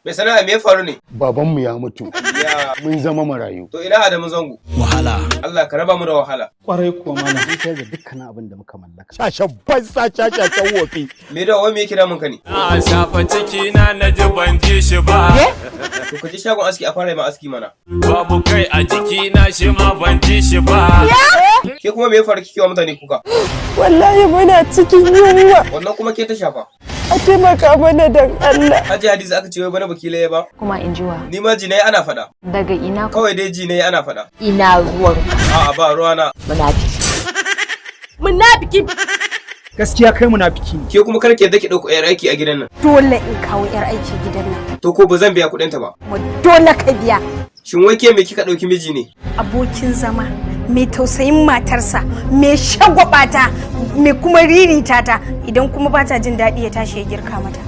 Mai sana'a, me ya faru ne? Babanmu ya mutu. Ya. Mun zama marayu. To, ina Adamu Zango? Wahala. Allah ka raba mu da wahala. Kwarai kuwa, malam. Mun sayar da dukkanin abin da muka mallaka. Shashan banza, shashashan wofi. Me da wai me yake damun ka ne? Na shafa ciki na, na ji ban ji shi ba. To, ka je shagon aski a fara yi ma aski mana. Babu kai a jiki na, shi ma ban ji shi ba. Ke kuma, me ya faru kike wa mutane kuka? Wallahi muna cikin yunwa. Wannan kuma ke ta shafa. A taimaka mana don Allah. Hajji Hadiza, aka ce wai bana baki laye ba? Kuma in jiwa. Ni ma ji nayi ana faɗa. Daga ina? Kawai dai ji nayi ana faɗa. Ina ruwan? A'a, ba ruwana. Munafiki. Munafiki. Gaskiya kai munafiki ne. Ke kuma, kar ki yadda ki ɗauko 'yar aiki a gidan nan. Dole in kawo yar aiki gidan nan. To, ko ba zan biya kuɗin ta ba. Mu dole ka biya. Shin wai ke me kika ɗauki miji ne? Abokin zama mai tausayin matarsa, mai shagwabata, mai kuma ririta ta, idan kuma bata jin daɗi ya tashi ya girka mata.